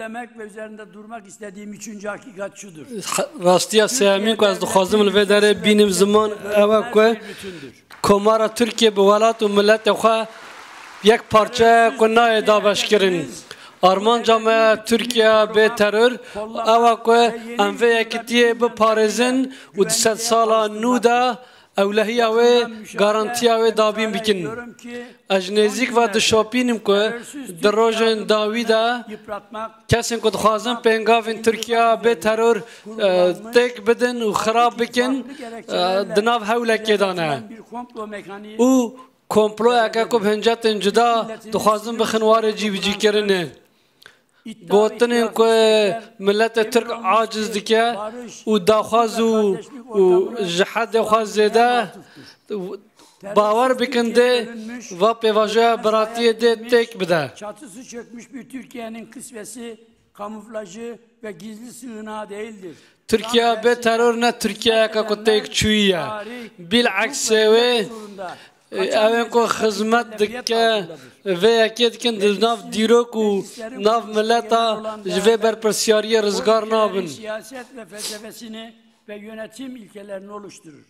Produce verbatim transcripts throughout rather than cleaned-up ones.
Demek ve üzerinde durmak istediğim üçüncü hakikat şudur. Rastiya sêyemîn ku ez dixwazim li vê derê bînim ziman, ew e ku Komara Tirkiye bi welat û miletê xwe yek parçe ye ku nayê dabeşkirin. Armanca me Tirkiye bê teror ew e ku em vê yekitiyê biparêzin û di sedsala nû de ewlehiya wê, garantiya wê dabîn bikin. Ez ji nêzîk ve dişopînim ku di rojên dawî de kesên ku dixwazin pêngavên Tirkiye bê teror, e, têk bidin û xirab bikin, e, di nav hewlekê de ne. Û komployeke ku bi hincetên cuda dixwazin bixin warê cîbicîkirinê. Gotinên ku miletê Tirk aciz dike û daxwaz û, û ji hedê xwe zêde bawer bikin dê va pêvajoya biratiyê dê têk bide. Çatısı çökmüş bir Türkiye'nin kısvesi, kamuflajı ve gizli sığınağı değildir. Tirkiye bê teror ne Tirkiyeyeke ku têk çûyî ye. Bil'eksê wê, e, ew ên ku xizmet dike, vê yekê dikin di nav dîrok û nav mileta ji vê berpirsiyariyê rizgar nabin. Siyaset ve felsefesini ve yönetim ilkelerini oluşturur.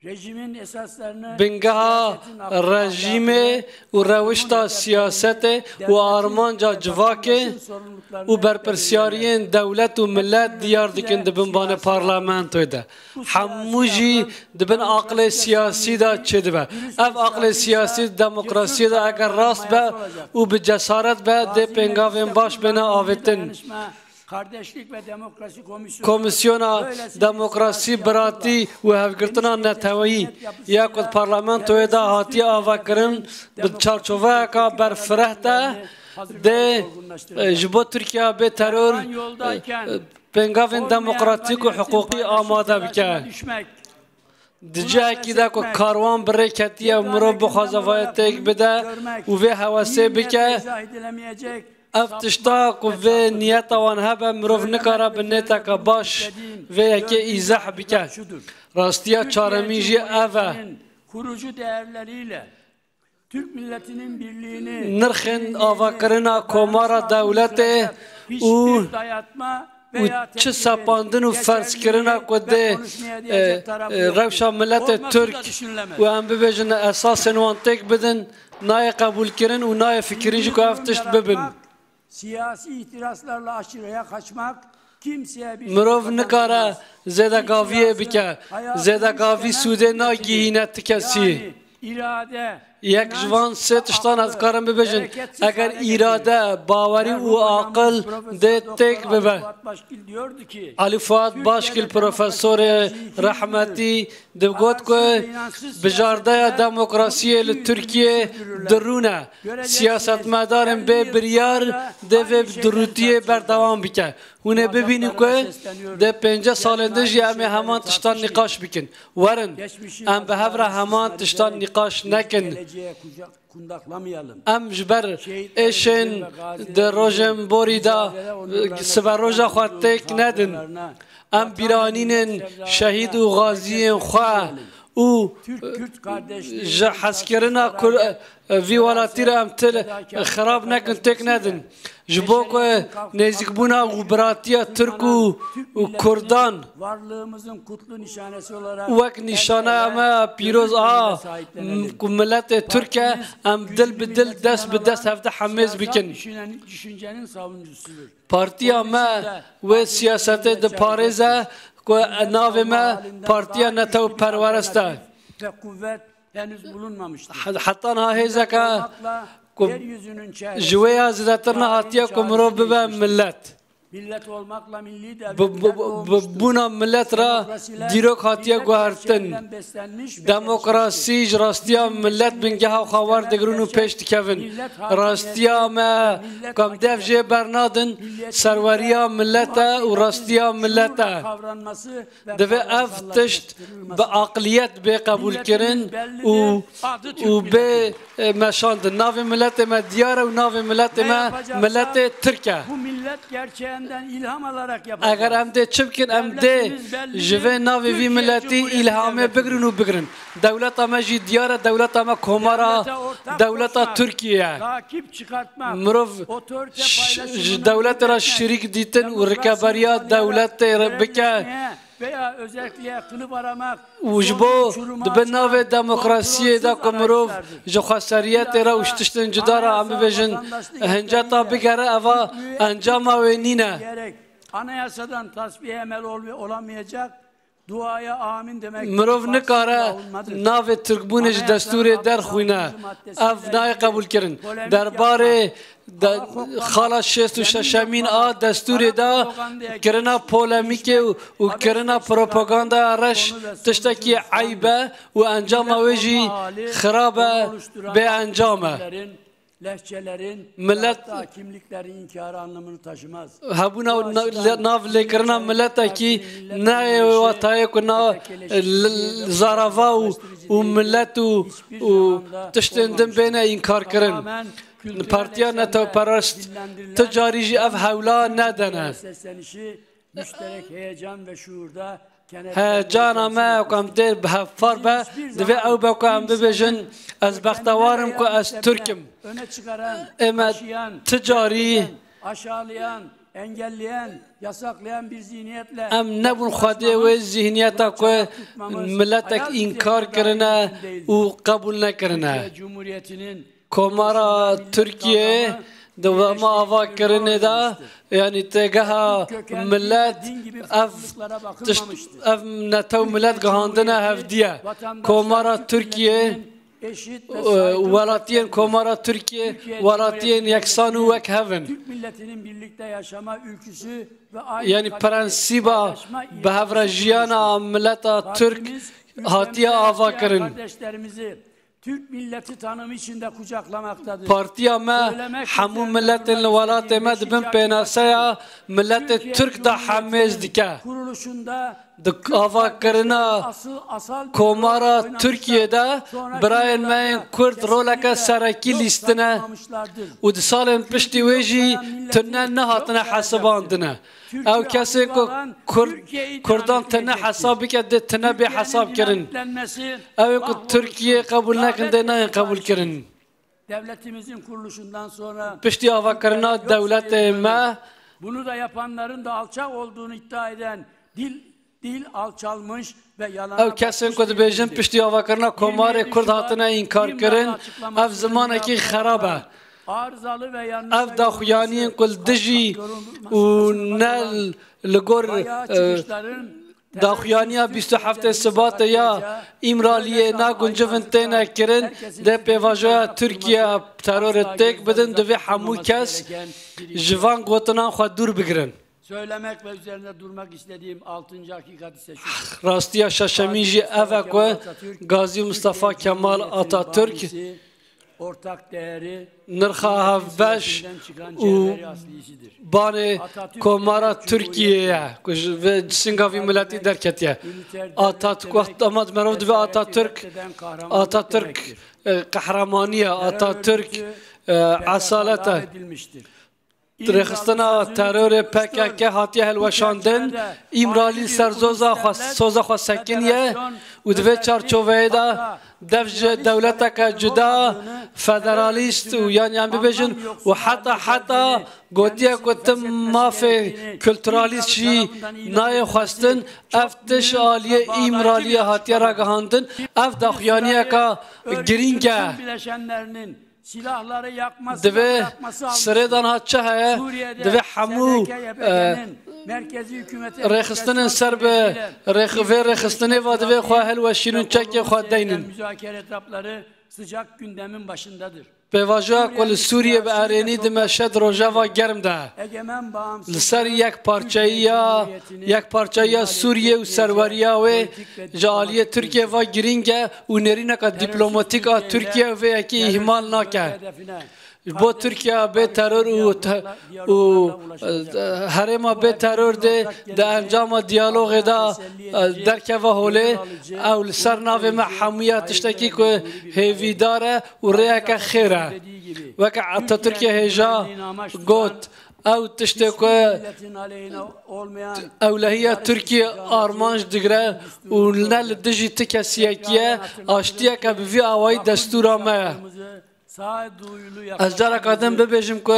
Rejimin esaslarını, bingeha rejîmê û rewişta siyasetê û armanca civakê û berpirsiyariyên dewlet û millet diyar dikin di bin banê parlamentoyê de. Hemû jî di bin aqlê siyasî de çêdibe. Ev aqlê siyasî demokrasiyê de eger rast be û bi cesaret be, dê pêngavên baş bêne avêtin. Kardeşlik ve Demokrasi Komisyonu Komisyona böyle Demokrasî, Biratî û Hevgirtina Neteweyî ya ku di parlamentoyê de hatiye avakirin, bi çarçoveyeka berfireh de dê, e, ji bo Tirkiye bê teror, e, e, pêngavên demokratîk û hiqûqî amade bike. Di cihekî de ku karwan bi rê ketiye û mirov bixwaze vayê têk bide û vê hewesê bike, ev tişta ku vê niyeta wan hebe, mirov nikare bi nêteke baş vê yekê îzeh bike. Rastiya çaremîn jî ev e. Kurucu değerleriyle Türk milletinin birliğini, nirxên avakirina komara dewletê û, hiçbir dayatma û veya çi tepki sepandin û geçerliliği ferzkirina ku ve dê, konuşmaya e, değecek tarafı e, yoktur. Rewşa miletê Tirk û em bibêjin esasên wan têk bidin, nayê qebûlkirin û nayê fikirîn jî ku ev tişt bibin. Siyasi ihtiraslarla aşırıya kaçmak kimseye bir şey kazandırmaz. Mirov nikare zêdegaviyê bike. Zêdegavî sûdê nagihîne ti kesî. Yek ji van sê tiştan ez karim bibêjin. Eger îrade, bawerî û aqil dê têk bibe. Elî Fuat Başkil, profesorê rehmetî, digot ku bijardeya demokrasiyê li Tirkiyê dirûn e. Siyasetmedarên bê biryar dê vê dirûtiyê berdewam bike. Hûn ê bibînin ku di pêncî salên din jî em ê heman tiştan nîqaş bikin. Werin, em bi hev re heman tiştan nîqaş nekin. Em ji ber êşên di rojên borî de siberoja xwe têk nedin. Em bîranînên şehîd û xaziyên xwe û ji hezkirina Kur-, vî welatî re em til xirab nekin, têk nedin. Ji bo ku nêzîkbûna û biratiya Tirk û, û Kurdan wek nîşaneya me pîroz a, m-, ku miletê Tirk e, em dil bi dil, dest bi dest hevde hemêz bikin. Partiya me wê siyasetê diparêze ku navê me Partiya Netewperwerest e. He-, heta niha hêzeke ku ji wê ya zêdetir nehatiye ku mirov bibe millet. Bi, bi, bi, bi bûna millet re dîrok hatiye guhertin. Demokrasî ji rastiya millet bingeha xwe werdigirin û pêş dikevin. Rastiya me ku em dev jê bernadin, serweriya millet e û rastiya millet e. Divê ev tişt bi aqliyet bê qebûlkirin û, û bê, e, meşandin. Navê miletê me diyar e û navê miletê me miletê Tirk e. Eger em dê çi bikin, em dê ji vê navê vî miletî îlhamê bigirin û bigirin. Dewleta me jî diyar e, dewleta me komara dewleta Tirkiye ye. Mirov ş-, ji dewletê re şirîk dîtin û rikeberiya dewletê re bike. Û ji bo di bin navê demokrasiyê de ku mirov ji xweseriyetê re û ji tiştên cuda re, em bibêjin, hinceta bigere, eva encama wê nîne. Anayasadan tasfiye emel olmay-, olamayacak, duaya amin demek Mirov nikare navê Tirkbûnê ji destûrê derxwîne. Ev nayê qebûlkirin. Derbarê de, xala şêst û şeşemîn a destûrê de kirina polemîkê û, û kirina propagandaya reş tiştekî eyb e û encama wê jî xirab e, bê encam e. Lehçelerin, Millet hatta kimliklerin inkarı anlamını taşımaz. Hebûna na-, le-, nav lêkirina miletekî nayê wê watayê ku na, l-, zarava û, û milet û, û tiştên din bêne înkarkirin. Partiya netewperest ti carî jî ev hewla nedene. Müşterek heyecan ve şuurda kenetlenmeye Heyecana me ku em tê bi hevpar be, divê ew be ku em bibêjin, ez bextewar im ku ez Türk im. Öne çıkaran, Ê me taşıyan, ti carî aşağılayan, engelleyen, yasaklayan bir zihniyetle em nebûn xwediyê wê zîhniyeta ku miletek înkar kirine û qebûl nekirine. Türkiye Cumhuriyeti'nin Komara Tirkiyê di wema avakirinê de, yanî têgeha milet, ev tişt, ev netew milet gihandine hevdiye. Komara Tirkiyê, e, welatiyên Komara Tirkiyê, welatiyên yeksan û wek hev in. Türk milletinin birlikte yaşama ülküsü ve aynı Yanî prensîba bi hev re jiyana mileta Tirk hatiye avakirin. Türk milleti tanımı içinde kucaklamaktadır. Partiya me hemû miletên li welatê me di bin pênaseya miletê Türk de hemêz dike. Kuruluşunda Di avakirina Komara Tirkiyê de birayên me yên Kurd roleke serekî lîstine û di salên piştî wê jî tune nehatine hesibandine. Ew kesên ku Kurd, Kurdan tine hesab bike, dê tine bê hesab kirin. Ew ê ku Tirkiyê qebûl nekin, dê nayên qebûl kirin. Devletimizin kuruluşundan sonra Piştî avakirina dewletê me, bunu da yapanların da alçak olduğunu iddia eden dil, dil alçalmış ve yalana ew kesên ku dibêjin piştî avakirina Komarê Kurd hatine înkarkirin, ev zimanekî xerab e. Ev daxuyaniyên ku li dijî û ne li gor, e, daxuyaniya bîst û heftê Sibatê ya Îmraliyê naguncivin têne kirin, dê pêvajoya Tirkiye terorê têk bidin, divê hemû kes ji van gotinan xwe dûr bigirin. Söylemek ve üzerinde durmak istediğim altıncı hakikat ise şudur. Rastiya şeşemîn jî ev e ku Gazî Mustafa Kemal Atatürk ortak değeri nirxa hevbeş û banê Komara Tirkiyê ye ku ji vê singa vî miletî derketiye. Atatürk, wexta me merov dibe Atatürk, Atatürk, e, qehremanî ye, Atatürk, e, esalet e. Rêxistina terorê P K K hatiye hilweşandin. Îmralî ser zoza xwe, soza xwe sekiniye û di vê çarçoveyê de dev ji dewleteke cuda, federalîst û yan, yan bibêjin û heta, heta gotiye ku tim mafê kulturalîst jî nayê xwestin. Ev tişt aliyê Îmraliyê hatiye ragihandin. Ev daxuyaniyeka girîng e. Divê sirêdan ha çi heye, divê hemû, e, rêxistinên ser bi rêx-, vê rêxistinê ve divê xwe hilweşînin, çekê xwe deynin. Pêvajoya ku li Sûriyê bi erênî di meşe di rojeva germ de li ser yekparçeyiya, yekparçeyiya Sûriyê û serweriya wê ji aliyê Tirkiyê ve girîng e û nêrîneka dîplomatîk a Tirkiye vê yekê îhmal nake. Ji bo Tirkiye bê teror û te-, û, e, herêma bê teror dê di encama diyalogê de, e, derkeve holê, ew li ser navê me hemûya tiştekî ku hêvîdar e û rêyeke xêr e. Weke Atatürkê hêja got, Ew tiştê ku ewlehiya Tirkiyê armanc digire û ne li dijî ti kesiyekî ye, aştiyeke bi vî awayî destûra me ye. Ez careka din bibêjim ku,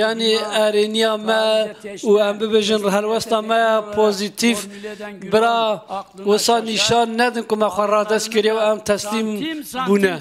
yanî, erêniya me û, em bibêjin, helwesta me ya pozîtîf bira wisa nîşan nedin ku me xwe radest kiriye û em teslîm bûne.